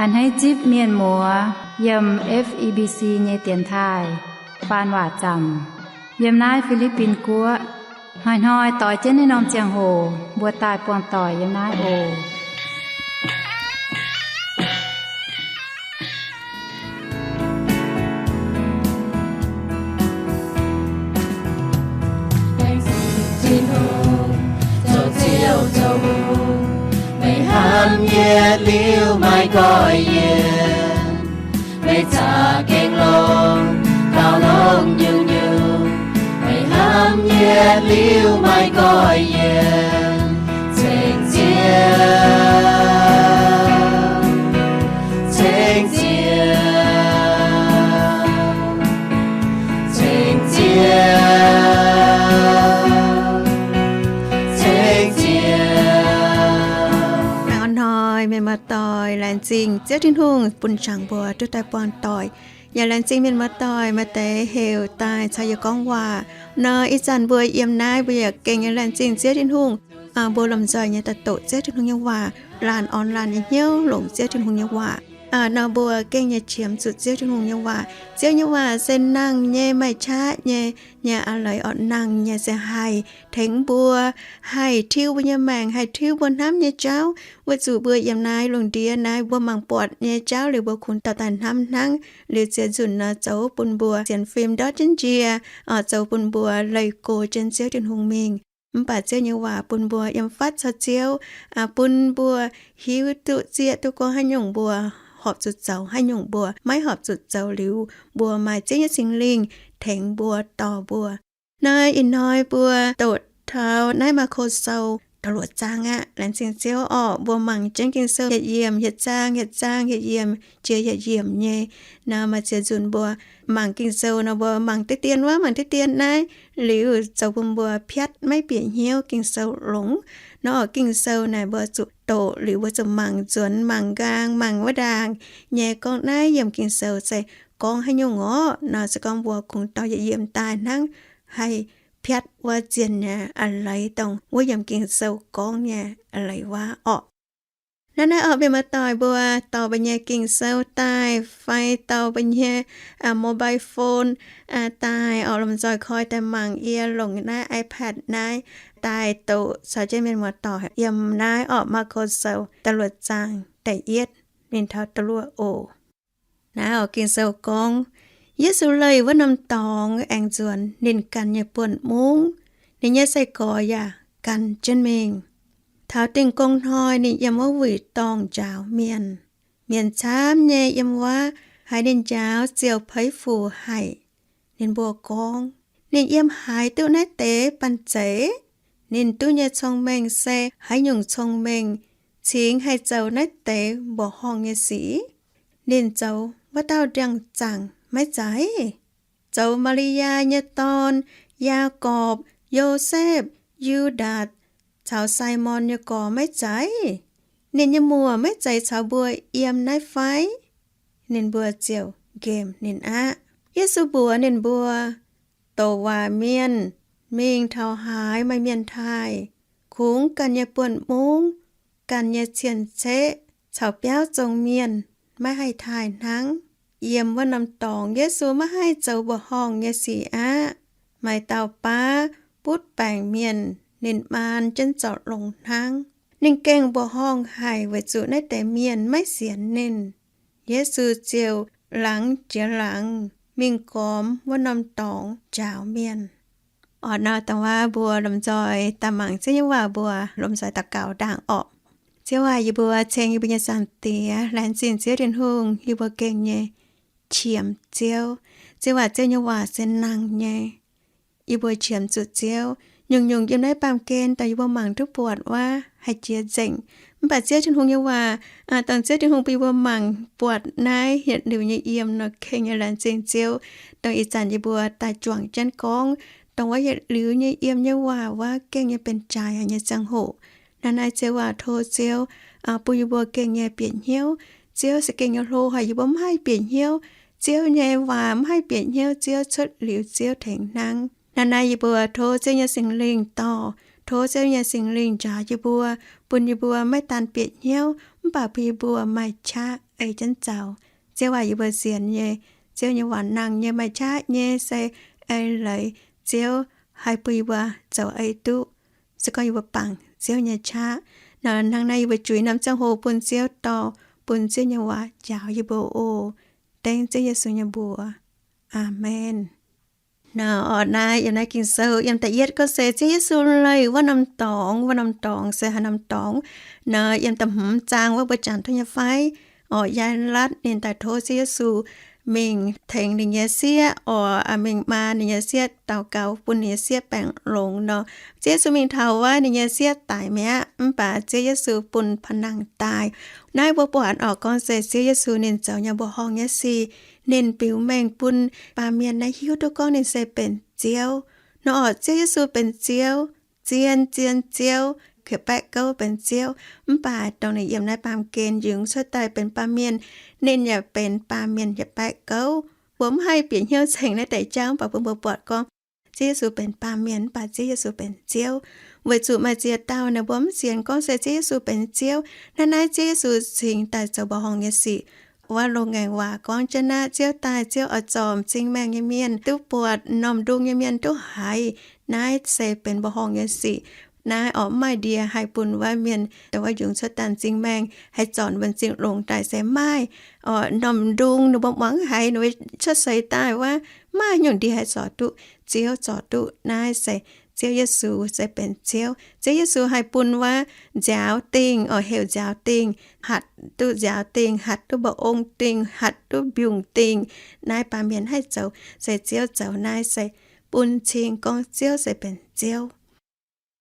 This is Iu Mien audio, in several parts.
A'hneiv zipv mienh muoz yiem F E B C nyei dienx taaih faan waac zaamc yiem naaiv Fi^li^bin Guoqv. Hnoi-hnoi doix jienv naaiv norm ziangh hoc mbuo daaih buangh doic yiem naaiv oc. Laengz zingh Tin-Hungh, zoux Ziouv zoux hungh, meih hnamv yie liuz maiv nqoi yie. Meih zaqc gengh longx, gauh longx nyungc-nyungc, meih hnamv yie liuz maiv nqoi yie. Ceng Ziouv, ceng Ziouv, ceng Ziouv, ceng Ziouv. Hnoi-hnoi mienh muoz-doic, laengz zingh Ziouv Tin-Hungh bun zaangc mbuo duqv daaih buangh doic. Yaac laengz zingh mienh muoz-doic maaih deix heuc daaih caux yie gorngv waac. Nor ih zanc mbuo yiem naaiv mbuo yaac gengh nyei laengz zingh Ziouv Tin-Hungh. Mbuo lomh nzoih nyei daaih doqc Ziouv Tin-Hungh nyei waac, laanh orn laanh nyei hnyouv longc Ziouv Tin-Hungh nyei waac. Nor mbuo gengh nyei qiemx zuqc Ziouv Tin-Hungh nyei waac. Ziouv nyei waac se nangh nyei, maaih qaqv nyei, nyei a'leiz orqc, nangh nyei se haih tengx mbuo, haih tiuv mbuo nyei maengc, haih tiuv mbuo hnamv nyei jauv. Weic zuqc mbuo yiem naaiv lungh ndiev naaiv mbuo mangc buatc nyei jauv liuz mbuo kungx dorh daaih hnamv hnangv. Liuz ziex nzunc nor zoux bun mbuo sienx fim ndortv jienv njiec, zoux bun mbuo leih go jienv Ziouv Tin-Hungh mingh. Mv baac Ziouv nyei waac bun mbuo yiem fatv caux Ziouv, bun mbuo hiuv duqv zieqv duqv gorngv haaix nyungc mbuo horpc zuqc zoux, haaix nyungc mbuo maiv horpc zuqc zoux liuz, mbuo maaih Ziouv nyei Singx Lingh tengx mbuo dorh mbuo. Naaiv ih hnoi mbuo doqc taux naaiv Maako Sou da'luoqc zaang aqv. Laengz zingh Ziouv orqc, mbuo mangc jienv Ging-Sou yietc yiemc, yietc zaang, yietc zaang, yietc yiemc jiex yietc yiemc nyei. Nor maaih ziex nzunc mbuo mangc Ging-Sou nor mbuo mangc diqv dien wuov, mangc diqv dien naaiv, liuz zoux bun mbuo piatv maiv bieqc hnyouv, Ging-Sou longx. Nor Ging-Sou naaic mbuo zuqc doqc liuz mbuo zuqc mangc nzuonx, mangc nqaang, mangc wuov ndaangc nyei gorngv naaiv yiem Ging-Sou se gorngv haaix nyungc orqc. Nor se gorngv mbuo kungx dorh yietc yiemc daaih hnangv, haih piatv wuov zien nyei a'leiz dongh wuov yiem Ging-Sou gorngv nyei a'leiz waac orqc. Naaiv naaiv orqc, mienh muoz-doic mbuo dorh mbuo nyei Ging-Sou daaih fai dorh mbuo nyei mobile phone daaih orqc, lomh nzoih koi daaih mangc. Yie longc naaiv iPad naaiv daaih doqc caux jienv mienh muoz-doic yiem naaiv orqc, Maako Sou da'luoqc zaang da'yietv mingh taux da'luoqc oc. Naaiv orqc, Ging-Sou gorngv, Yesu leih wuov norm dorngx aengx nzuonx ninh ganh nyei buonv mungv. Ninh nyei sai-gorx yaac gan jienv mingh. Taux Dingh Gong Hnoi ninh yiem wuov wuic dorngh njaaux mienh. Mienh camv nyei yiem wuov haiz ninh njaaux ziouc peix fuc haic. Ninh mbuo gorngv, Ninh yiem haaix duqv naaiv deix banh zeic? Ninh duqv nyei cong-mengh se haaix nyungc cong-mengh, cingx haih zoux naaiv deix mbuoqc horngh nyei sic? Ninh zoux wuov dauh ndiangx-zaangc maiv zeiz? Zoux Maa^li^yaa nyei dorn, Yaagorpc, Yosepv, Yu^ndaatc caux Saimon nyei gorx maiv zeiz? Ninh nyei muoc maiv zeiz caux mbuo yiem naaiv fai? Ninh mbuo ziouc nqemh ninh aqv. Yesu mbuox ninh mbuo, Douc waac mienh mingh taux haaix maaih mienh taaih, kungx ganh nyei buonv mungv, ganh nyei cien-ceqv caux biauv zong mienh maiv haih taaih hnangv. Yiem wuov norm dorngx Yesu maiv haih zoux mbuoqc horngh nyei sic aqv. Maaih dauh baav butv baengc mienh, ninh maan jienv zorc longx hnangv. Ninh gengh mbuoqc horngh haic weic zuqc naaiv deix mienh maiv sienx ninh. Yesu ziouc laangz jiex laangz mingh gormx wuov norm dorngx njaaux mienh. Orqc, nor dongh wuov mbuo lomh nzoih daaih mangc Ziouv nyei waac, mbuo lomh nzoih daux gaux ndaangc orqc. Ziouv aac, yie mbuo ceng yie mbuo nyei Zaangc Diex, laengz zingh Ziouv Tin-Hungh, yie mbuo gengh nyei qiemx Ziouv. Ziouv aac, Ziouv nyei waac se nangh nyei. Yie mbuo qiemx zuqc Ziouv. Nyungc-nyungc yiem naaiv baamh gen dongh yie mbuo mangc duqv buatc wuov haih jiex nzengc. Mv baac Ziouv Tin-Hungh nyei waac, dongh Ziouv Tin-Hungh bun yie mbuo mangc buatc naaiv yietc liuz nyei yiem nor gengh nyei laengz zingh Ziouv. Dongh ih zanc yie mbuo daaih juangc jienv gorngv, dongh wuov yietc liuz nyei yiem nyei waac wuov gengh nyei benx jaaix haic nyei ziangh hoc. Naaiv naaiv Ziouv aac, tov Ziouv bun yie mbuo gengh nyei bieqc hnyouv. Ziouv se gengh nyei hlo haic, yie mbuo mv haih bieqc hnyouv. Ziouv nyei waac mv haih bieqc hnyouv. Ziouv cuotv liuz Ziouv tengx hnangv. Naaiv naaiv yie mbuo tov Ziouv nyei Singx Lingh dorh, tov Ziouv nyei Singx Lingh njaaux yie mbuo, bun yie mbuo maiv daan bieqc hnyouv, mv baac bun yie mbuo maaih qaqv ei jienv zoux. Ziouv waac yie mbuo sienx nyei, Ziouv nyei waac nangh nyei, maaih qaqv nyei, se eix leiz Ziouv haih bun yie mbuo zoux ei duqv, se gorngv yie mbuo bangc Ziouv nyei qaqv. Nor hnangv naaiv yie mbuo juix norm ziangh hoc bun Ziouv dorh, bun Ziouv nyei waac njaaux yie mbuo oc. Dengv Ziouv Yesu nyei mbuox. Aamen. Nor orqc, naaiv yiem naaiv Ging-Sou yiem da'yietv gorngv se Ziouv Yesu leih wuov norm dorngx, wuov norm dorngx se haaix norm dorngx? Nor yiem da'hmz zaang wuov mbuo jangx duqv nyei fai? Orqc, Yai^latv ninh daaih tov Ziouv Yesu mingh tengx ninh nyei sieqv, orqc, mingh maa ninh nyei sieqv, daux gaux bun ninh nyei sieqv baengc longx nor. Ziouv Yesu mingh taux wuov, ninh nyei sieqv daic mi'aqv, mv baac Ziouv Yesu bun pa'nangh daaih. Naaiv mbuo buatc orqc, gorngv se Ziouv Yesu ninh zoux nyei mbuoqc horngh nyei sic, ninh biux mengh bun baamh mienh naaiv hiuv duqv gorngv ninh se benx Ziouv. Nor orqc, Ziouv Yesu benx Ziouv, zien, zien Ziouv, hietc baeqv gouv benx Ziouv. Mv baac dongh ninh yiem naaiv baamh gen yungz cuotv daaih benx baamh mienh, ninh yaac benx baamh mienh hietc baeqv gouv. Mbuo mv haih bieqc hnyouv ceng naaiv deix jauv, mv baac bun mbuo buatc gorngv Ziouv Yesu benx baamh mienh, mv baac Ziouv Yesu benx Ziouv. Weic zuqc maaih ziex dauh naaic mbuo mv sienx gorngv se Ziouv Yesu benx Ziouv. Hnangv naaiv Ziouv Yesu cingx daaih zoux mbuoqc horngh nyei sic. Wuov loz-ngaengc waac gorngv jienv naaiv, Ziouv daaih, Ziouv oix zorc m'zing maengh nyei mienh duqv buatc, m'normh ndung nyei mienh duqv haiz. Naaiv se benx mbuoqc horngh nyei sic. Naaiv orqc, mv maaih ndie haih bun wuov mienh dongh wuov yungz cuotv daaih m'zing maengh haih zorc mbuo m'zing longx daaih se mv maaih. Orqc, m'normh ndung ninh mbuo muangx haiz ninh mbuo cuotv seix daaih wuov, mv maaih nyungc ndie haih zorc duqv. Ziouv zorc duqv. Naaiv se Ziouv Yesu se benx Ziouv. Ziouv Yesu haih bun wuov nziaaux dingh, orqc, heuc nziaaux dingh, hatc duqv nziaaux dingh, hatc duqv mba'ong dingh, hatc duqv mbiungc dingh. Naaiv baamh mienh haih zoux, se Ziouv zoux. Naaiv se bun cing gorngv Ziouv se benx Ziouv.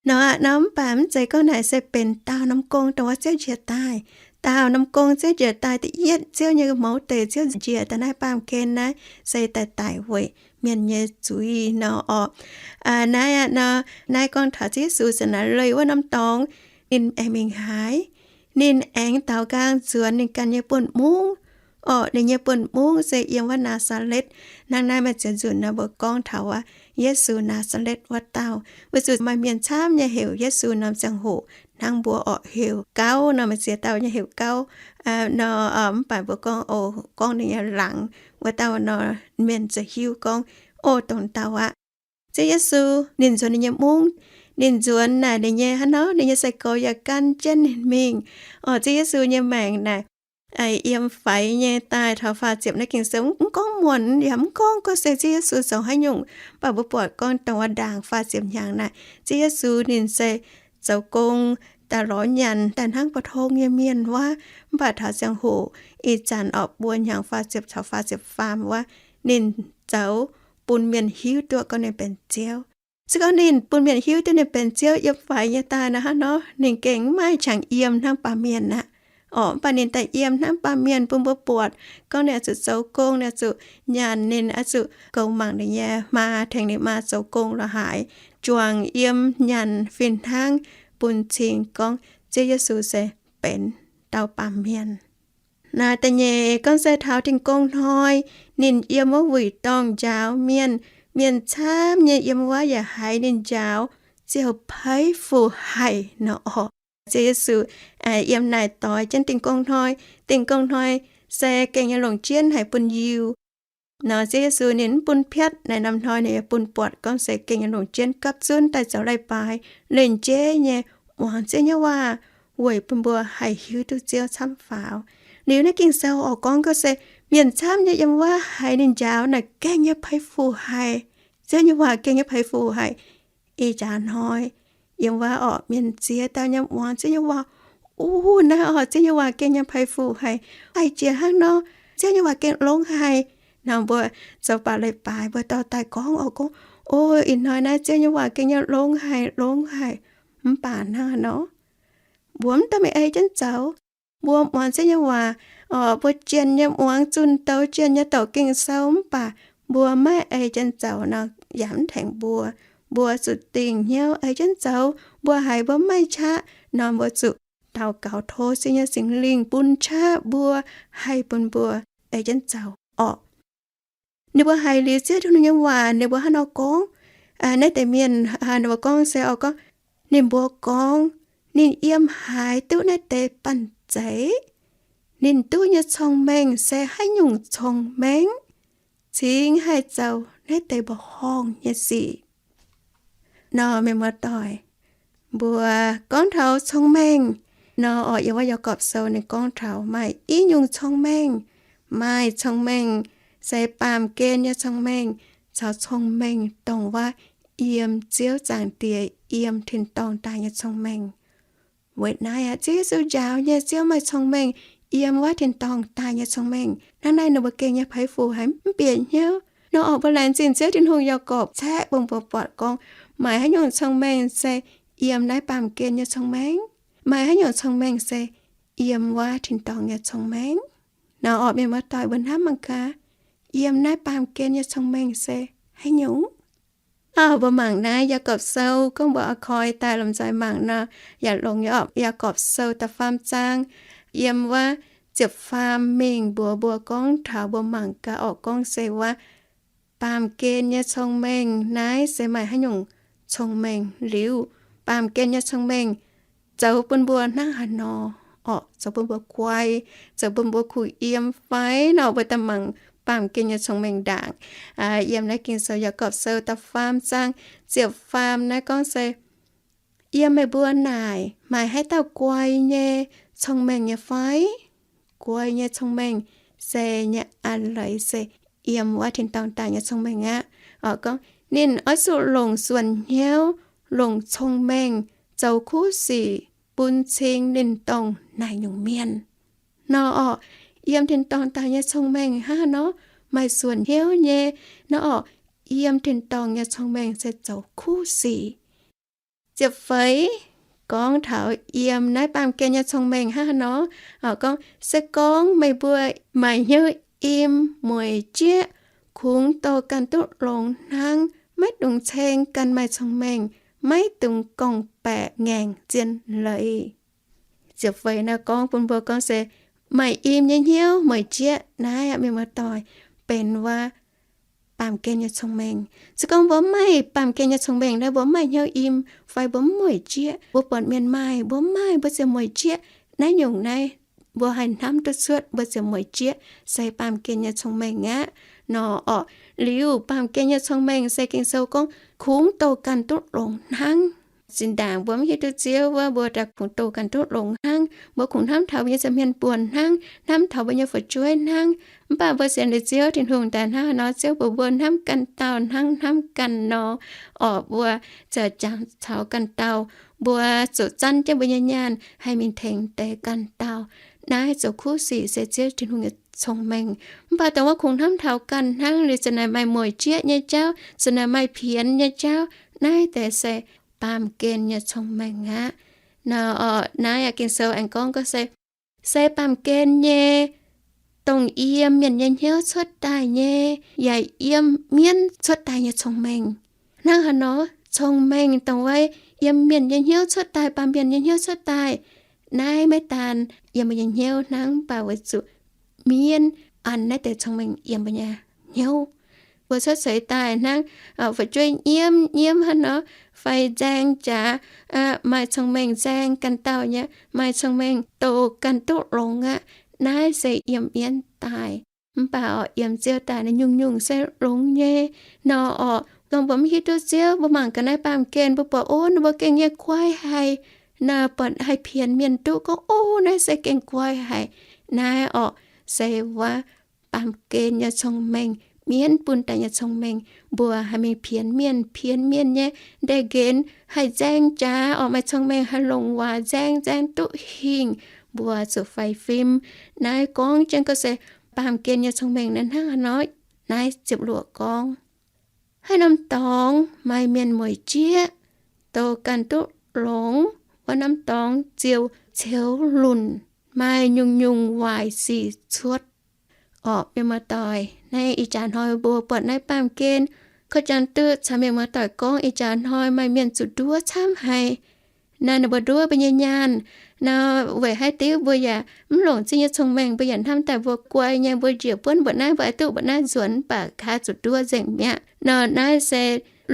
Nor aqv, nor mv baac mv zeiz gorngv naaic se benx daauh norm gong dongh wuov Ziouv njiec daaih. Daauh norm gong Ziouv njiec daaih, da'yietv Ziouv nyei mouz deic Ziouv njiec daaih naaiv baamh gen naaiv se daaih daic weic mienh nyei zuiz nor orqc. Naaiv aqv, nor naaiv gorngv taux Ziouv Yesu se naaiv leih wuov norm dorngx, ninh aengx mingh haaix? Ninh aengx daaux nqaang nzuonx ninh ganh nyei buonv-mungv. Orqc, ninh nyei buonv-mungv se yiem wuov Naa^saa^letv. Hnangv naaiv maaih ziex nzunc nor mbuo gorngv taux wuov Yesu Naa^saa^letv wuov dauh. Weic zuqc maaih mienh camv nyei heuc Yesu norm ziangh hoc hnangv mbuo orqc heuc Gauv nor, maaih ziex dauh nyei heuc Gauv nor, mv baac mbuo gorngv, o, gorngv ninh nyei laangz wuov dauh nor, mienh ziouc hiuv gorngv, o, dongh dauh aqv. Ziouv Yesu ninh nzuonx ninh nyei mungv, ninh nzuonx naaic ninh nyei hnangv nor, ninh nyei sai-gorx yaac gan jienv ninh mingh. Orqc, Ziouv Yesu nyei maengc naaic yiem faix nyei daaih taux faah ziepc naaiv Ging-Sou mv gorngv muonc, yaac mv gorngv gorngv se Ziouv Yesu zoux haaix nyungc, mv baac mbuo buatc gorngv dongh wuov ndaangc faah ziepc hnyangx naaic, Ziouv Yesu ninh se zoux gong daaih lorz nyanc daaih hnangv pou-tong nyei mienh wuov. Mv baac taux ziangh hoc ih zanc orqc buo hnyangx faah ziepc caux faah ziepc faam wuov, ninh zoux bun mienh hiuv duqv gorngv ninh benx Ziouv. Se gorngv ninh bun mienh hiuv duqv ninh benx Ziouv yiem faix nyei daaih nor, hnangv nor ninh gengh mv maaih qangx yiem hnangv baamh mienh aqv. Orqc, mv baac ninh daaih yiem hnangv baamh mienh bun mbuo buatc gorngv ninh oix zuqc zoux gong, ninh oix zuqc nyanc, ninh oix zuqc goux mangc ninh nyei maa, tengx ninh maa zoux gong lorz haaix, juangc yiem nyanc fih hnangv, bun cing gorngv Ziouv Yesu se benx dauh baamh mienh. Naaiv da'nyeic gorngv se taux Tin-Gong Hnoi, ninh yiem wuov wuic dorngh njaaux mienh. Mienh camv nyei yiem wuov yaac haiz ninh njaaux, ziouc peix fu haic nor orqc. Ziouv Yesu yiem naaic doix jienv Tin-Gong Hnoi. Tin-Gong Hnoi se gengh nyei longc jienv haic bun yiu. Nor Ziouv Yesu ninh mv bun piatv naaic norm hnoi, ninh yaac bun buatc gorngv se gengh nyei longc jienv gapv zunv daaih zoux leiz-baaix, lenh jeiv nyei muangx Ziouv nyei waac, weic bun mbuo haih hiuv duqv Ziouv camv faaux. Liuz naaiv Ging-Sou oix gorngv gorngv se mienh camv nyei yiem wuov haiz ninh njaaux naaic gengh nyei peix fu haic. Ziouv nyei waac gengh nyei peix fu haic. Ih jaax hnoi yiem wuov orqc, mienh ziex dauh nyei muangx Ziouv nyei waac. O, naaiv orqc, Ziouv nyei waac gengh nyei peix fu haic. Haiz jiex hnangv nor, Ziouv nyei waac gengh longx haic. Nor mbuo zoux baac leiz-baaix mbuo dorh daaih gorngv orqc, gorngv, o, ih hnoi naaiv Ziouv nyei waac gengh nyei longx haic, longx haic. Mv baac hnangv nor, mbuo mv dorh mingh ei jienv zoux. Mbuo muangx Ziouv nyei waac, orqc, mbuo jienh nyei muangx zunh douz, jienh nyei doqc Ging-Sou, mv baac mbuo maiv ei jienv zoux nor, yaac mv tengx mbuo. Mbuo zuqc dingc hnyouv ei jienv zoux. Mbuo haiz mbuo maiv qaqv nor, mbuo zuqc daux gaux tov Ziouv nyei Singx Lingh bun qaqv mbuo, haih bun mbuo ei jienv zoux orqc. Ninh mbuo haiz liuz Ziouv Tin-Hungh nyei waac, ninh mbuo hnangv nor gorngv, naaiv deix mienh, ninh mbuo gorngv se oix gorngv, ninh mbuo gorngv, ninh yiem haaix duqv naaiv deix banh zeic? Ninh duqv nyei cong-mengh se haaix nyungc cong-mengh, cingx haih zoux naaiv deix mbuoqc horngh nyei sic. Nor mienh muoz-doic, mbuo gorngv taux cong-mengh nor, oix yiem wuov Yaagorpc Sou ninh gorngv taux maaih i nyungc cong-mengh. Maaih cong-mengh se baamh gen nyei cong-mengh, caux cong-mengh dongh wuov yiem Ziouv Zaangc Diex, yiem tin-dorngh daaih nyei cong-mengh. Weic naaiv aqv, Ziouv Yesu njaaux nyei, Ziouv maaih cong-mengh yiem wuov tin-dorngh daaih nyei cong-mengh. Hnangv naaiv ninh mbuo gengh nyei peix fu haiz mv bieqc hnyouv. Nor oix mbuo laengz zingh Ziouv Tin-Hungh, Yaagorpc caeqv bun mbuo buatc gorngv maaih haaix nyungc cong-mengh se yiem naaiv baamh gen nyei cong-mengh, maaih haaix nyungc cong-mengh se yiem wuov tin-dorngh nyei cong-mengh. Nor oix mienh muoz-doic mbuo hnamv mangc gaax, yiem naaiv baamh gen nyei cong-mengh se haaix nyungc? Aa, mbuo mangc naaiv Yaagorpc Sou, gorngv mbuo oix koi daaih lomh nzoih mangc nor, yaac longx nyei orqc. Yaagorpc Sou da'faam zaang, yiem wuov ziepc faam mingh mbuox mbuo gorngv taux, mbuo mangc gaax orqc, gorngv se wuov baamh gen nyei cong-mengh naaiv se maaih haaix nyungc cong-mengh liuz, baamh gen nyei cong-mengh zoux bun mbuo hnangv haaix nor orqc, zoux bun mbuo guai, zoux bun mbuo kuh yiem fai nor, mbuo daaih mangc baamh gen nyei cong-mengh ndaangc. Yiem naaiv Ging-Sou Yaagorpc Sou da'faam zaang ziepc faam naaiv gorngv se, yiem meih mbuo naaic maaih haaix dauh guai nyei cong-mengh nyei fai? Guai nyei cong-mengh se nyei a'leiz se yiem wuov tin-dorngh daaih nyei cong-mengh aqv. Oix gorngv ninh oix zuqc longc suonc hnyouv, longc cong-mengh zoux kuv sic bun cing ninh dongh naaic nyungc mienh. Nor orqc, yiem tin-dorngh daaih nyei cong-mengh hnangv haaix nor, maaih suonc hnyouv nyei. Nor orqc, yiem tin-dorngh nyei cong-mengh se zoux kuv sic. Ziepc feix gorngv taux yiem naaiv baamh gen nyei cong-mengh hnangv haaix nor, gorngv se gorngv meih mbuo maaih hnyouv im mueic jieqv, kungx douh ganh duqv longx hnangv, maiv dungx ceng ganh maaih cong-mengh, maiv dungx gorngv-baeqc ngaengc zien leiz. Ziepc feix naaiv gorngv bun mbuo gorngv se maaih im nyei hnyouv mueic jieqv naaiv aqv, mienh muoz-doic, benx wuov baamh gen nyei cong-mengh. Se gorngv mbuo mv maaih baamh gen nyei cong-mengh naaiv, mbuo mv maaih hnyouv im fai mbuo mv mueic jieqv, mbuo buatc mienh maaih, mbuo mv maaih, mbuo ziouc mueic jieqv. Naaiv nyungc naaiv mbuo haih hnamv duqv cuotv, mbuo ziouc mueic jieqv se baamh gen nyei cong-mengh aqv. Nor orqc, liuz baamh gen nyei cong-mengh se Ging-Sou gorngv kungx douh ganh duqv longx hnangv. Zinh ndaangc mbuo mv hiuv duqv Ziouv wuov, mbuo daaih kungx douh ganh duqv longx hnangv. Mbuo kungx hnamv taux mbuo nyei nza'hmien buonc hnangv, hnamv taux mbuo nyei fu'jueiv hnangv. Mv baac mbuo sienx liuz Ziouv Tin-Hungh daaih hnangv haaix nor, Ziouv mbuox mbuo hnamv ganh dauh hnangv hnamv ganh nor, orqc, mbuo ziouc jangx caux ganh dauh. Mbuo zuqc zanv jienv mbuo nyei nyaanh haih mingh tengx deix ganh dauh. Naaiv zoux kuv sic se Ziouv Tin-Hungh nyei cong-mengh. Mv baac dongh wuov kungx hnamv taux ganh hnangv, liuz zanc naaic maaih mueic jieqv nyei jauv, zanc naaic maaih pienx nyei jauv, naaiv deix se baamh gen nyei cong-mengh aqv. Nor orqc, naaiv aqv Ging-Sou aengx gorngv gorngv se, se baamh gen nyei, dongh yiem mienh nyei hnyouv cuotv daaih nyei, yaac yiem mienv cuotv daaih nyei cong-mengh. Hnangv haaix nor cong-mengh dongh wuov yiem mienh nyei hnyouv cuotv daaih, baamh mienh nyei hnyouv cuotv daaih? Naaiv maiv daan yiem mbuo nyei hnyouv hnangv, mv baac weic zuqc mienv an naaiv deix cong-mengh yiem mbuo nyei hnyouv. Mbuo cuotv seix daaih hnangv, fu'jueiv nyiemv nyiemv hnangv nor, fai nzaeng jaax, maaih cong-mengh nzaeng ganh dauh nyei, maaih cong-mengh douh ganh duqv longx aqv. Naaiv se yiem mienv daaih. Mv baac orqc, yiem Ziouv daaih naaiv nyungc-nyungc se longx nyei. Nor orqc, dongh mbuo mv hiuv duqv Ziouv, mbuo mangc gaax naaiv baamh gen, mbuo buatc, o, ninh mbuo gengh nyei guai haic. Naaiv buatc haih pienx mienh duqv gorngv, o, naaiv se gengh guai haic. Naaiv orqc, se wuov baamh gen nyei cong-mengh, mienv bun daaih nyei cong-mengh. Mbuo haih mingh pienx mienh, pienx mienh nyei ndeic nqenx, haih nzaeng jaax orqc, maaih cong-mengh haih longc waac nzaeng, nzaeng duqv hingh, mbuo zuqc faix fim. Naaiv gorngv jienv gorngv se baamh gen nyei cong-mengh naaiv hnangv haaix nor. Naaiv ziepc luoqc gorngv, haaix norm dorngx maaih mienh mueic jieqv, douh ganh duqv longx, wuov norm dorngx ziouc ceux lunc, maaih nyungc-nyungc waaic sic cuotv. Orqc, mienh muoz-doic, naaiv ih jaax hnoi mbuo buatc naaiv baamh gen, korv-jangx duqv caux mienh muoz-doic gorngv, ih jaax hnoi maaih mienh zuqc nduov camv haic. Naaiv ninh mbuo nduov mbuo nyei nyaanh. Nor weic haaix diuc mbuo yaac mv longc zingh nyei cong-mengh, mbuo yaac hnamv daaih mbuo guai nyei, mbuo njiec buonv mbuoqc naaiv, mbuo haih duqv mbuoqc naaiv nzuonx, mv baac kaav zuqc nduov nzengc mi'aqv. Nor naaiv se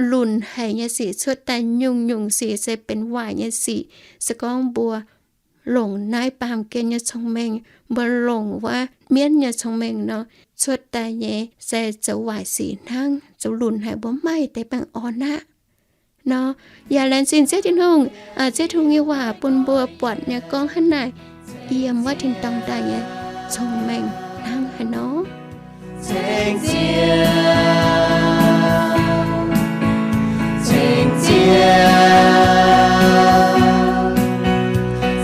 lunc haic nyei sic cuotv daaih, nyungc-nyungc sic se benx waaic nyei sic. Se gorngv mbuo longc naaiv baamh gen nyei cong-mengh, mbuo longc wuov mienv nyei cong-mengh nor, cuotv daaih nyei se zoux waaic sic hnangv, zoux lunc haic, mbuo mv maaih deix baengh orn aqv. Nor, yaac laengz zingh Ziouv Tin-Hungh, Ziouv Tin-Hungh nyei waac bun mbuo buatc nyei gorngv hnangv naaic, yiem wuov tin-dorngh daaih nyei cong-mengh hnangv haaix nor. Ceng Ziouv, ceng Ziouv,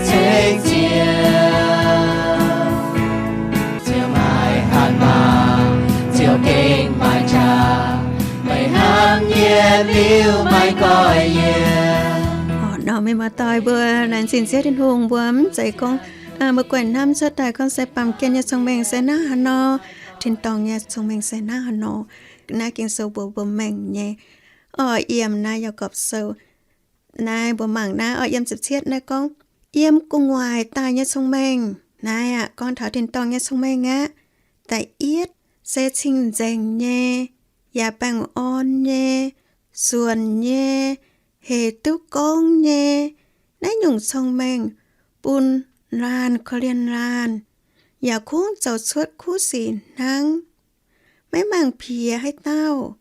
ceng Ziouv, Ziouv maaih hatc maaz, Ziouv gengh maaih qaqv, meih hnamv yie liuz maiv goiv yie. Orqc, nor mienh muoz-doic mbuo laengz zingh Ziouv Tin-Hungh, mbuo mv zeiz gorngv, mbuo guaih hnamv cuotv daaih gorngv se baamh gen nyei cong-mengh se naaiv haaix nor, tin-dorngh nyei cong-mengh se naaiv haaix nor. Naaiv Ging-Sou mbuox mbuo mengh nyei. Orqc, yiem naaiv Yaagorpc Sou naaiv mbuo mangc naaiv, orqc, yiem ziepc cietv naaiv gorngv, yiem gu'nguaaic daaih nyei cong-mengh. Naaiv aqv, gorngv taux tin-dorngh nyei cong-mengh aqv. Da'yietv se cing-nzengc nyei, yaac baengh orn nyei, suonc nyei, hec duqv gorngv nyei. Naaiv nyungc cong-mengh bun laanh korv-lienh laanh, yaac kungx zoux cuotv kuv sic hnangv, maiv mangc piex haaix dauh,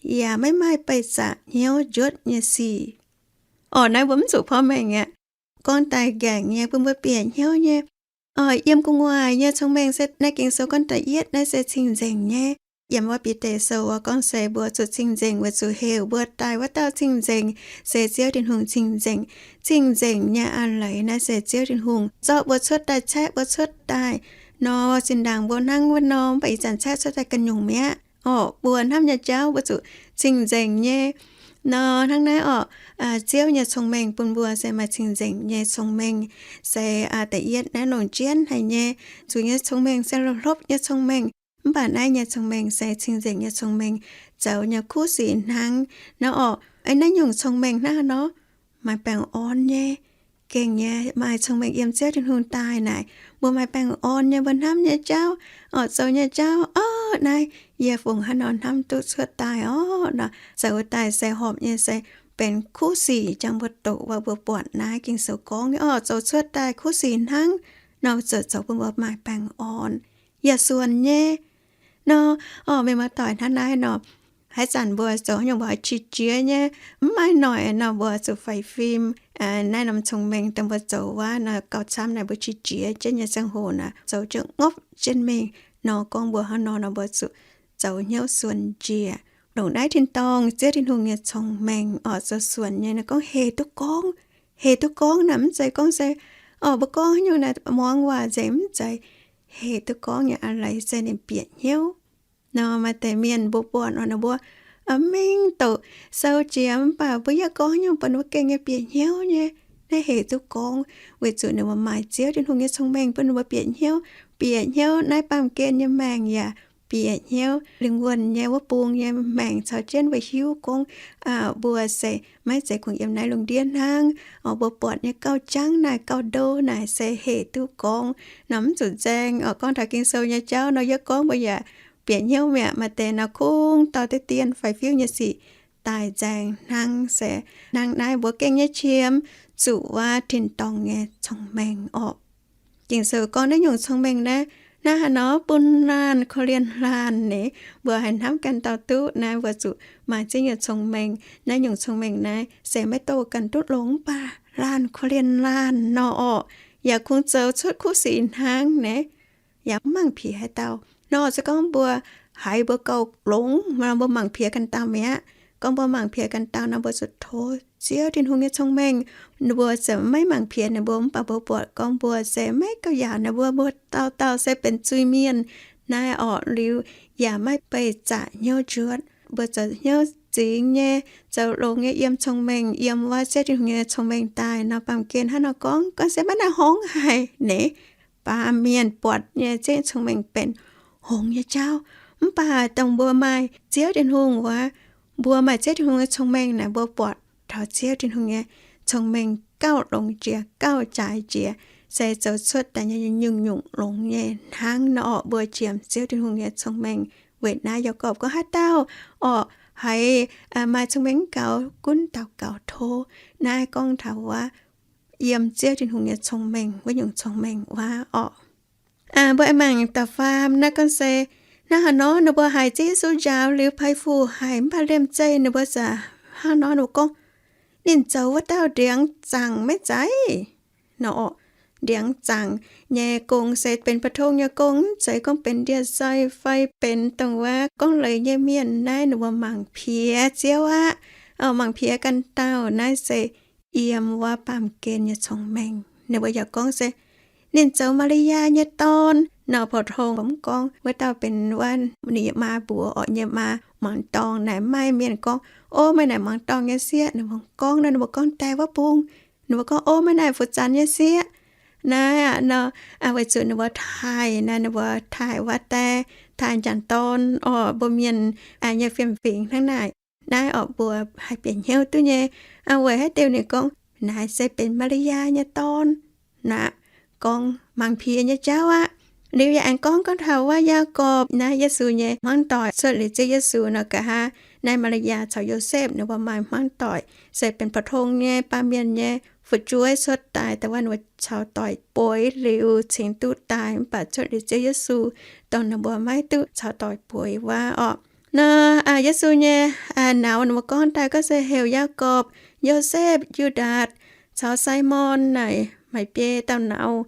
yaac maiv maaih beih zaqc hnyouv njuotv nyei sic. Orqc, naaiv mbuo mv zuqc porv mengh aqv. Gorngv daaih nqaengc nyei bun mbuo bieqc hnyouv nyei. Orqc, yiem gu'nguaaic nyei cong-mengh se naaiv Ging-Sou gorngv da'yietv naaiv se cing-nzengc nyei. Yiem wuov Bide Sou wuov gorngv se mbuo zuqc cing-nzengc weic zuqc heuc mbuo daaih wuov dauh cing-nzengc, se Ziouv Tin-Hungh cing-nzengc. Cing-nzengc nyei a'leiz naaiv se Ziouv Tin-Hungh zorqv mbuo cuotv daaih, caeqv mbuo cuotv daaih. Nor zinh ndaangc mbuo hnangv wuov nor, mv baac ih zanc caeqv cuotv daaih ganh nyungc mi'aqv. Orqc, mbuo hnamv nyei jauv mbuo zuqc cing-nzengc nyei. Nor hnangv naaiv orqc, Ziouv nyei cong-mengh bun mbuo se maaih cing-nzengc nyei cong-mengh, se da'yietv naaiv longc jienv haic nyei. Zuqc nyei cong-mengh se la'hlopv nyei cong-mengh. Mv baac naaiv nyei cong-mengh se cing-nzengc nyei cong-mengh, zoux nyei kuv sic hnangv. Nor orqc, naaiv nyungc cong-mengh hnangv nor, maaih baengh orn nyei. Gengh nyei maaih cong-mengh yiem Ziouv Tin-Hungh daaih naaic, mbuo maaih baengh orn nyei, mbuo hnamv nyei jauv, orqc, zoux nyei jauv, orqc, naaiv yie fungc hnangv nor hnamv duqv cuotv daaih orqc. Nor zoux daaih se horpc nyei, se benx kuv sic jangx mbuo doqc. Waac mbuo buatc naaiv Ging-Sou gorngv nyei orqc, zoux cuotv daaih kuv sic hnangv. Nor ziouc zoux bun mbuo maaih baengh orn yaac suonc nyei. Nor orqc, mienh muoz-doic, hnangv naaiv nor, haaix zanc mbuo zoux haaix nyungc mbuo qiex jiez nyei, mv maaih noic nor, mbuo zuqc faix fim naaiv norm cong-mengh dongh mbuo zoux wuov nor gauh camv naaic, mbuo qiex jiez jienv nyei ziangh hoc naaic zoux jienv ngopv jienv mingh. Nor gorngv mbuo hnangv nor nor, mbuo zuqc zoux hnyouv suonc njiec. Longc naaiv tin-dorngh Ziouv Tin-Hungh nyei cong-mengh orqc, zoux suonc nyei. Nor gorngv hec duqv gorngv, hec duqv gorngv naaic mv zeiz gorngv se orqc, mbuo gorngv haaix nyungc naaic muangx waac nzengc, mv zeiz. Hec duqv gorngv nyei a'leiz se ninh bieqc hnyouv. Nor maaih deix mienh mbuo buatc orqc, ninh mbuo mingh doqc sou jiex mv baac mbuo yaac gorngv haaix nyungc bun ninh mbuo gengh nyei bieqc hnyouv nyei. Naaiv hec duqv gorngv weic zuqc ninh mbuo maaih Ziouv Tin-Hungh nyei cong-mengh bun ninh mbuo bieqc hnyouv. Bieqc hnyouv naaiv baamh gen nyei maengc yaac bieqc hnyouv, lingh wuonh nyei wuov bung nyei maengc caux jienv mbuo hiuv gorngv mbuo se maiv zeiz kungx yiem naaiv lungh ndiev hnangv. Orqc, mbuo buatc nyei gauh jangv naaic, gauh ndo naaic se hec duqv gorngv. Nor mv zuqc nzaeng orqc, gorngv taux Ging-Sou nyei jauv nor, yie gorngv mbuo yaac bieqc hnyouv mi'aqv. Maaih deix nor kungx dorh diqv dien faix-fiuv nyei sic daaih nzaeng hnangv. Se hnangv naaiv mbuo gengh nyei qiemx zuqc wuov tin-dorngh nyei cong-mengh orqc. Ging-Sou gorngv naaiv nyungc cong-mengh naaiv, naaiv haaix nor bun laanh korv-lienh laanh ni. Mbuo haih hnamv ganh dauh duqv naaiv, mbuo zuqc maaih Ziouv nyei cong-mengh. Naaiv nyungc cong-mengh naaiv se maiv douh ganh duqv longx, mv baac laanh korv-lienh laanh nor orqc, yaac kungx zoux cuotv kuv sic hnangv ni. Yaac mv mangc piex haaix dauh nor. Se gorngv mbuo haiz mbuo gauh longx nor, mbuo mangc piex ganh dauh mi'aqv. Gorngv mbuo mangc piex ganh dauh nor, mbuo zuqc tov Ziouv Tin-Hungh nyei cong-mengh. Mbuo ziouc maiv mangc piex ninh mbuo, mv baac mbuo buatc gorngv mbuo se maiv gauh yaauc ninh mbuo, mbuo dauh dauh se benx zuiz-mienh naaiv orqc, liuz yaac maiv beih zaqc hnyouv njuotv. Mbuo zoux hnyouv zingx nyei, zoux longx nyei, yiem cong-mengh, yiem wuov Ziouv Tin-Hungh nyei cong-mengh daaih nor, baamh gen hnangv nor gorngv, gorngv se maiv naaiv horngh haic ni. Baamh mienh buatc nyei Ziouv cong-mengh benx hngongx nyei jauv. Mv baac dongh mbuo maaih Ziouv Tin-Hungh wuov, mbuo maaih Ziouv Tin-Hungh nyei cong-mengh naaic, mbuo buatc taux Ziouv Tin-Hungh nyei cong-mengh gauh longx jiex, gauh jaaix jiex, se zoux cuotv daaih nyei nyungc-nyungc longx nyei hnangv nor orqc. Mbuo qiemx Ziouv Tin-Hungh nyei cong-mengh. Weic naaiv Yaagorpc gorngv haaix dauh orqc, haiz maaih cong-mengh mv gaux, gunv daux gaux tov. Naaiv gorngv taux wuov yiem Ziouv Tin-Hungh nyei cong-mengh, wuov nyungc cong-mengh wuov orqc. Mbuo aengx mangc da'faam naaiv gorngv se, hnangv haaix nor ninh mbuo haiz Ziouv Yesu njaaux liuz, peix fuc haic mv baac liemh zeih ninh mbuo za'gengh hnangv nor ninh mbuo gorngv, ninh zoux wuov dauh ndiangx zaangc maiv zeiz nor orqc. Ndiangx zaangc nyei gong se benx pou-tong nyei gong, mv zeiz gorngv benx ndie-sai fai benx dongh wuov gorngv leiz nyei mienh. Naaiv ninh mbuo mangc piex Ziouv aqv. Mangc piex ganh dauh naaiv se yiem wuov baamh gen nyei cong-mengh. Ninh mbuo yaac gorngv se, ninh zoux Maa^li^yaa nyei dorn nor. Pou-tong mbuo mv gorngv wuov dauh benx wuov ninh nyei maa mbuox orqc, nyei maa mangc dorngh naaic. Maaih mienh gorngv, o, meih naaic mangc dorngh nyei sieqv. Ninh mbuo gorngv nor, ninh mbuo gorngv daaih wuov bung, ninh mbuo gorngv, o, meih naaic fu'zanx nyei sieqv. Naaiv aqv nor, weic zuqc ninh mbuo taaih naaiv, ninh mbuo taaih wuov daaih, taaih njang dorn orqc, mbuo mienh nyei fiem-fingx hnangv naaic. Naaiv orqc mbuo haih bieqc hnyouv duqv nyei. Weic haaix diuc ninh gorngv naaiv se benx Maa^li^yaa nyei dorn naaic, gorngv mangc piex nyei jauv aqv. Liuz yaac aengx gorngv, gorngv taux wuov Yaagorpc naaiv, Yesu nyei hmuangv doic cuotv liuz Ziouv Yesu nor, nqa'haav naaiv Maa^li^yaa caux Yosepv ninh mbuo maaih hmuangv doic, se benx pou-tong nyei baamh mienh nyei fu'jueiv cuotv daaih, dongh wuov ninh mbuo caux doic bueix liuz cingx duqv daaih, mv baac cuotv liuz Ziouv Yesu, dongh ninh mbuo maiv duqv caux doic bueix wuov orqc. Nor Yesu nyei nauz ninh mbuo gorngv daaih gorngv se heuc Yaagorpc, Yosepv, Yu^ndaatc caux Saimon naaic, maaih biei dauh nauz.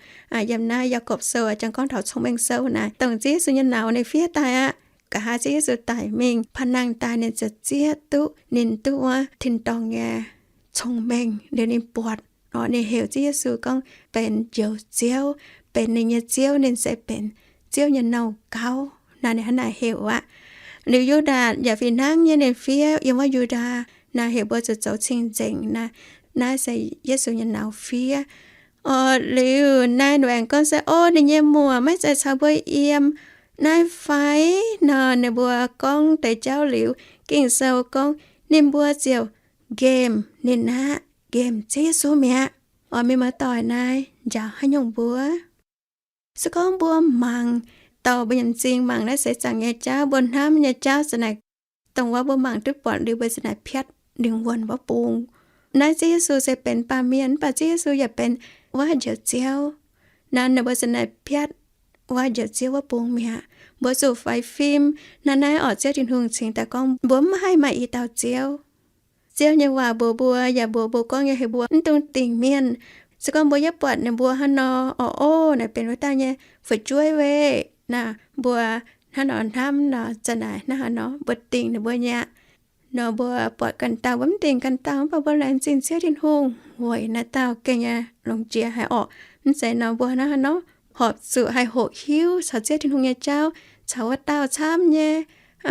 Yiem naaiv Yaagorpc Sou aengx gorngv taux Cong-Mengh Sou naaic, dongh Ziouv Yesu nyei nauz ninh fiev daaih aqv. Nqa'haav Ziouv Yesu daic mingh paav nangh daaih, ninh ziouc zieqv duqv ninh duqv wuov tin-dorngh nyei cong-mengh liuz ninh buatc, nor ninh heuc Ziouv Yesu gorngv benx Njoux Ziouv, benx ninh nyei Ziouv. Ninh se benx Ziouv nyei nouh gauv. Naaiv ninh hnangv naaic heuc aqv. Liuz Yu^ndaatc yaac fih hnangv nyei, ninh fiev yiem wuov Yu^ndaa naaic, heuc mbuo zuqc zoux cing-nzengc naaic. Naaiv se Yesu nyei nauz fiev. Orqc, liuz naaiv ninh aengx gorngv se, o, ninh nyei muoc maiv zeiz caux mbuo yiem naaiv fai? Nor ninh mbuo gorngv deix jauv liuz, Ging-Sou gorngv ninh mbuo ziouc nqemh ninh aqv, nqemh Ziouv Yesu mi'aqv. Orqc, mienh muoz-doic, naaiv njaaux haaix nyungc mbuo? Se gorngv mbuo mangc, dorh mbuo nyei m'zing mangc naaiv seix zaangc nyei jauv, mbuo hnamv nyei jauv za'naaic, dongh wuov mbuo mangc duqv buatc liuz mbuo za'naaic piatv lingh wuonh wuov bung. Naaiv Ziouv Yesu se benx baamh mienh, mv baac Ziouv Yesu yaac benx wuov Njoux Ziouv. Naaiv ninh mbuo za'naaic piatv wuov Njoux Ziouv wuov bung mi'aqv. Mbuo zuqc faix fim. Naaiv naaiv orqc, Ziouv Tin-Hungh cingx daaih gorngv mbuo mv haih maaih i dauh Ziouv. Ziouv nyei waac mbuox mbuo, yaac mbuox mbuo gorngv nyei heuc mbuo mv dungx dingc mienh. Se gorngv mbuo yietv buatc ninh mbuo hnangv nor, orqc, o, naaic benx wuov dauh nyei fu'jueiv weic naaic, mbuo hnangv nor hnamv nor, za'naaic hnangv haaix nor mbuo dingc ninh mbuo nyei aqv. Nor mbuo buatc ganh dauh, mbuo mv dingc ganh dauh, mv baac mbuo laengz zingh Ziouv Tin-Hungh weic naaiv dauh gengh nyei longx jiex haic orqc. Mv zeiz nor mbuo hnangv haaix nor horpc zuqc haih hoqc hiuv caux Ziouv Tin-Hungh nyei jauv, caux wuov dauh camv nyei.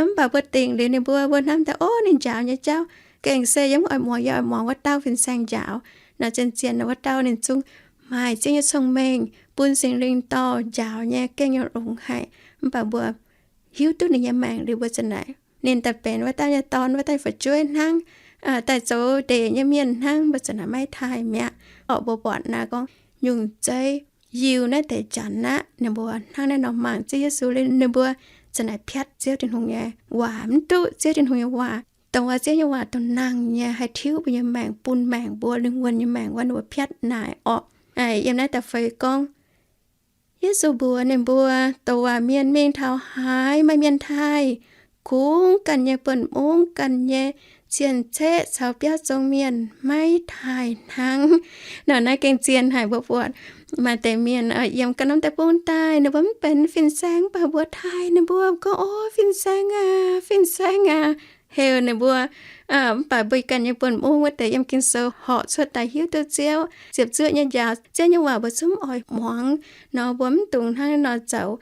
Mv baac mbuo dingc liuz ninh mbuo, mbuo hnamv daaih, o, ninh njaaux nyei jauv gengh se yiem oix muangx, yie oix muangx wuov dauh fin-saeng njaaux. Nor zien-zien nor wuov dauh ninh zungv maaih Ziouv nyei cong-mengh bun Singx Lingh dorh njaaux nyei gengh nyei longx haic. Mv baac mbuo hiuv duqv ninh nyei maengc liuz mbuo za'naaic ninh daaih benx wuov dauh nyei dorn, wuov dauh fu'jueiv hnangv, daaih zoux ndeic nyei mienh hnangv, mbuo za'naaic maiv taaih mi'aqv. Orqc, mbuo buatc naaiv gorngv nyungc zeiv yiu naaiv deix janx aqv, ninh mbuo hnangv naaiv nor mangc Ziouv Yesu liuz ninh mbuo za'naaic piatv Ziouv Tin-Hungh nyei waac, mv duqv Ziouv Tin-Hungh nyei waac, dongh wuov Ziouv nyei waac dongh nangh nyei, haih tiuv mbuo nyei maengc, bun maengc mbuo, lingh wuonh nyei maengc wuov, ninh mbuo piatv naaic orqc. Yiem naaiv da'feix gorngv, Yesu mbuox ninh mbuo, dongh waac mienh mingh taux haaix maaih mienh taaih, kungx ganh nyei buonv mungv, ganh nyei cien-ceqv caux biauv zong mienh maiv taaih hnangv. Nor naaiv gengh zien haic mbuo buatc. Maaih deix mienh yiem ganh norm deic-bung daaih, ninh mbuo mv benx fin-saeng, mv baac mbuo taaih ninh mbuo gorngv, o, fin-saeng aac, fin-saeng aac, heuc ninh mbuo. Mv baac mbuo ganh nyei buonv mungv wuov deix yiem Ging-Sou horpc cuotv daaih hiuv duqv Ziouv ziepc zuoqv nyei njaaux, Ziouv nyei waac mbuo zungv oix muangx. Nor mbuo mv dungx hnangv nor zoux.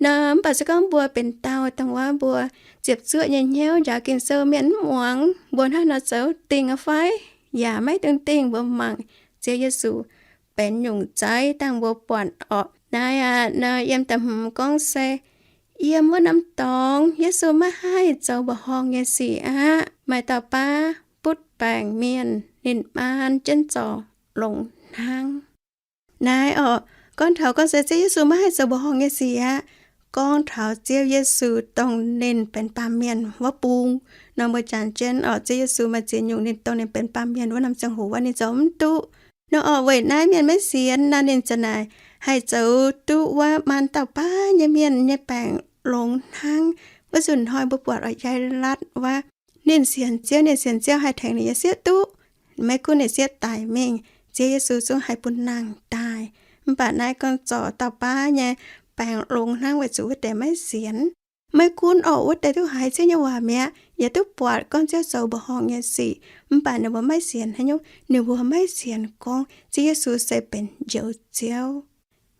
Nor mv baac se gorngv mbuo benx dauh dongh wuov mbuo ziepc zuoqv nyei hnyouv njaaux Ging-Sou mienh mv muangx, mbuo hnangv nor zoux dingc aqv fai? Yaac maiv dungx dingc. Mbuo mangc Ziouv Yesu benx nyungc zeiv dangh mbuo buatc orqc. Naaiv aqv, nor yiem da'hmz gorngv se, yiem wuov norm dorngx Yesu maiv haih zoux mbuoqc horngh nyei sic aqv. Maaih dauh baav butv baengc mienh, ninh maan jienv zorc longx hnangv. Naaiv orqc, gorngv taux gorngv se Ziouv Yesu maiv haih zoux mbuoqc horngh nyei sic aqv. Gorngv taux Ziouv Yesu dongh ninh benx baamh mienh wuov bung. Nor mbuo jangx jienv orqc, Ziouv Yesu maaih ziex nyungc ninh dongh ninh benx baamh mienh wuov norm ziangh hoc wuov ninh zoux mv duqv. Nor orqc, weic naaiv mienh maiv sienx nor, ninh ziouc naaic haih zoux duqv wuov maan dauh baav nyei mienh nyei baengc longx hnangv. Wuov nzunc hnoi mbuo buatc oix jai-latv wuov, ninh sienx Ziouv, ninh sienx Ziouv haih tengx ninh nyei sieqv duqv. Maiv gunv ninh sieqv daic mingh, Ziouv Yesu zungv haih bun nangh daaih. Mv baac naaiv gorngv zorc dauh baav nyei baengc longx hnangv weic zuqc wuov deix maiv sienx. Maiv gunv orqc, wuov deix duqv haiz Ziouv nyei waac mi'aqv, yaac duqv buatc gorngv Ziouv zoux mbuoqc horngh nyei sic, mv baac ninh mbuo maiv sienx. Haaix nyungc? Ninh mbuo maiv sienx gorngv Ziouv Yesu se benx Njoux Ziouv.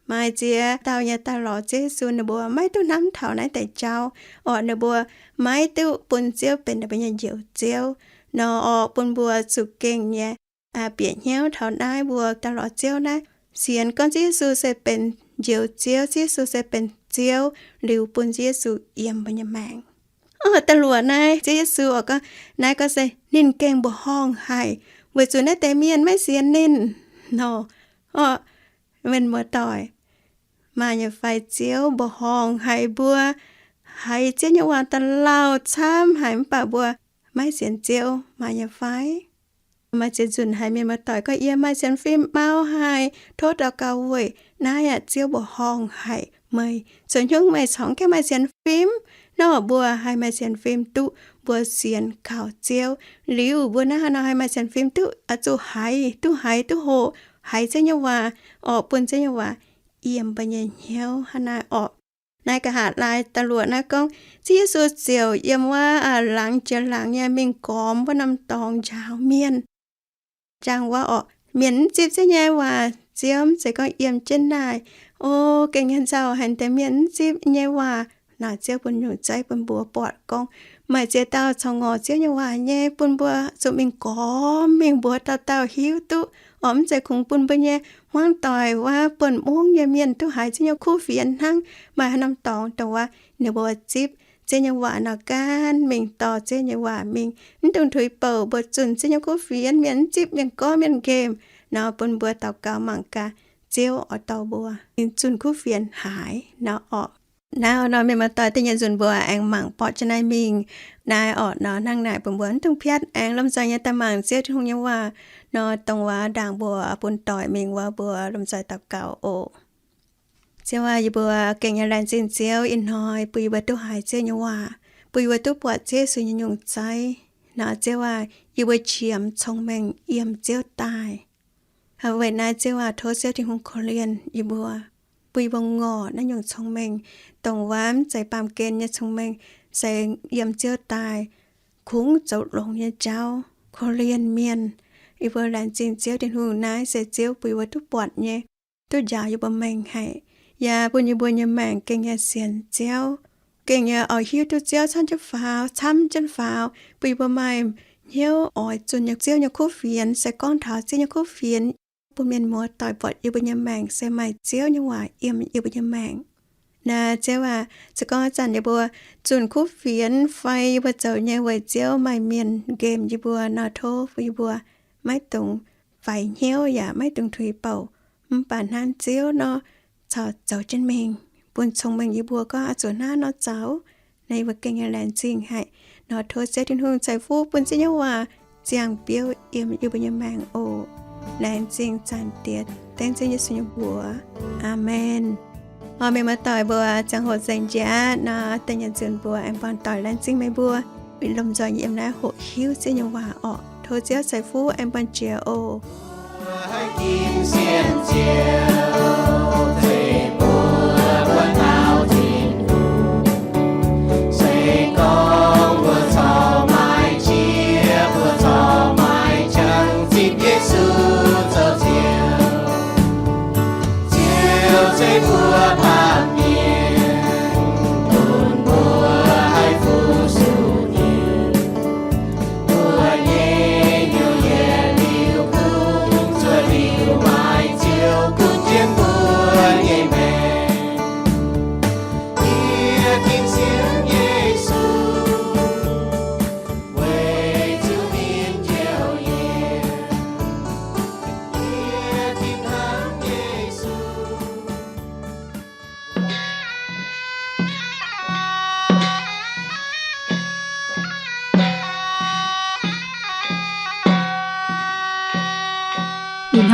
Maaih ziex dauh nyei daaih lorz Ziouv Yesu, ninh mbuo maiv duqv hnamv taux naaiv deix jauv, orqc, ninh mbuo maiv duqv bun Ziouv benx ninh mbuo nyei Njoux Ziouv. Nor orqc, bun mbuo zuqc gengh nyei bieqc hnyouv taux naaiv, mbuo daaih lorz Ziouv naaiv, sienx gorngv Ziouv Yesu se benx Njoux Ziouv, Ziouv Yesu se benx Ziouv, liuz bun Ziouv Yesu yiem mbuo nyei maengc. Orqc, da'luoqc naaiv Ziouv Yesu orqc, gorngv naaiv gorngv se ninh gengh mbuoqc horngh haic, weic zuqc naaiv deix mienh maiv sienx ninh nor. Orqc, mienh muoz-doic, maaih nyei fai Ziouv mbuoqc horngh haic mbuo, haiz Ziouv nyei waac da'lauh camv haic, mv baac mbuo maiv sienx Ziouv, maaih nyei fai? Maaih ziex nzunc haiz mienh muoz-doic gorngv, yie maaih sienx fim mau haic, tov daux gaux weic naaiv aqv. Ziouv mbuoqc horngh haic meih, zoux haaix nyungc meih corc gaengh maaih sienx fim? Nor mbuo haih maaih sienx fim duqv, mbuo sienx kaux Ziouv. Liuz mbuo naaiv haaix nor haih maaih sienx fim duqv, oix zuqc haiz, duqv haiz duqv hoqc, haiz Ziouv nyei waac, orqc, bun Ziouv nyei waac yiem mbuo nyei hnyouv hnangv naaiv orqc. Naaiv nqa'haav laai da'luoqc naaiv gorngv, Ziouv Yesu ziouc yiem wuov laangz jiex laangz nyei mingh gormx wuov norm dorngx njaaux mienh. Njang wuov orqc, mienh mv zipv Ziouv nyei waac, Ziouv mv zeiz gorngv yiem jienv naaic, o, gengh nyei nzauh haic, deix mienh mv zipv nyei waac. Naaic Ziouv bun nyungc zeiv bun mbuo buatc gorngv, maaih ziex dauh corc ngorc Ziouv nyei waac nyei, bun mbuo zuqc mingh gormx mingh mbuox dauh dauh hiuv duqv. Orqc, mv zeiz kungx bun mbuo nyei hmuangv doic wuov buonv mungv nyei mienh duqv haiz Ziouv nyei kuv fienx hnangv. Maaih haaix norm dorngx dongh wuov ninh mbuo zipv Ziouv nyei waac nor, gaanv mingh dorh Ziouv nyei waac mingh, mv dungx tuix bouc, mbuo zunh Ziouv nyei kuv fienx. Mienh mv zipv, mienh gorngv, mienh nqemh nor, bun mbuo daux gaux mangc gaax, Ziouv oix dorh mbuo mingh zunh kuv fienx haaix nor orqc. Naaiv nor mienh muoz-doic, da'nyeic nzunc mbuo aengx mangc borqv jienv naaiv mingh. Naaiv orqc nor hnangv naaic, bun mbuo mv dungx piatv, aengx lomh nzoih nyei daaih mangc Ziouv Tin-Hungh nyei waac nor, dongh waac ndaangc mbuo bun doic mingh wuov, mbuo lomh nzoih daux gaux oc. Ziouv aac, yie mbuo gengh nyei laengz zingh Ziouv ih hnoi bun yie mbuo duqv haiz Ziouv nyei waac, bun yie mbuo duqv buatc Ziouv Yesu nyei nyungc zeiv. Naaiv Ziouv aac, yie mbuo qiemx cong-mengh yiem Ziouv daaih. Weic naaiv Ziouv aac, tov Ziouv Tin-Hungh korv-lienh yie mbuo, bun yie mbuo ngorc naaiv nyungc cong-mengh, dongh wuov mv zeiz baamh gen nyei cong-mengh, se yiem Ziouv daaih kungx zoux longx nyei jauv, korv-lienh mienh. Yie mbuo laengz zingh Ziouv Tin-Hungh, naaiv se Ziouv bun yie mbuo duqv buatc nyei, duqv njaaux yie mbuo mengh haic, yaac bun yie mbuo nyei maengc gengh nyei sienx Ziouv, gengh nyei oix hiuv duqv Ziouv camv jienv faaux, camv jienv faaux, bun yie mbuo maaih hnyouv oix zunh nyei Ziouv nyei kuv fienx, se gorngv taux Ziouv nyei kuv fienx, bun mienh muoz-doic buatc yie mbuo nyei maengc se maaih Ziouv nyei waac yiem yie mbuo nyei maengc. Naaiv Ziouv aac, se gorngv zanc yie mbuo zunh kuv fienx fai yie mbuo zoux nyei weic Ziouv maaih mienh nqemh yie mbuo nor, tov bun yie mbuo maiv dungx faix hnyouv yaac maiv dungx tuix bouc, mv baac hnangv Ziouv nor caux zoux jienv mingh, bun cong-mengh yie mbuo gorngv oix zuqc hnangv nor zoux. Naaiv yie mbuo gengh nyei laengz zingh haic nor, tov Ziouv Tin-Hungh ceix fuqv bun Ziouv nyei waac ziangh biouv yiem yie mbuo nyei maengc oc. Laengz zingh Zaangc Diex, dengv Ziouv Yesu nyei mbuox. Aamen. Orqc, mienh muoz-doic mbuo, ziangh hoc nzengc jiex aqv nor, da'nyeic nzunc mbuo aengx buangh doic laengz zingh meih mbuo lomh nzoih yiem naaiv hoqc hiuv Ziouv nyei waac orqc. Tov Ziouv ceix fuqv aengx buangh jiex oc. Se gorngv mbuo corc maiv qiex, mbuo corc maiv jangx zipv Yesu zoux Ziouv, Ziouv zeiv mbuo baamh mienh, bun mbuo haih fu-sux ninh. Mbuo nyei hnyouv yietc liuz kungx zuov liuz maaih Ziouv gunv jienv mbuo.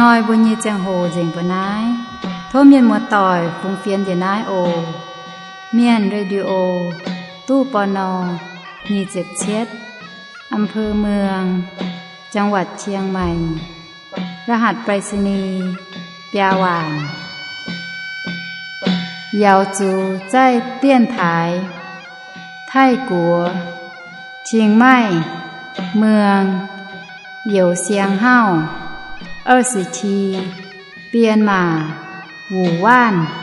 Hnoi mbuo nyei ziangh hoc nzengc mbuo naaiv. Tov mienh muoz-doic fungx fienx njiec naaiv oc. Mienh Radio, ตู้ ปณ. nyic ziepc cietv, อำเภอเมือง จังหวัดเชียงใหม่ รหัสไปรษณีย์ biaa waanc. 瑶族在电台 Taiv-Guoqv, Chiang Mai, Muang, Youz Siang Hauv, 二十七, Bienh Maac, Wuc Waanv.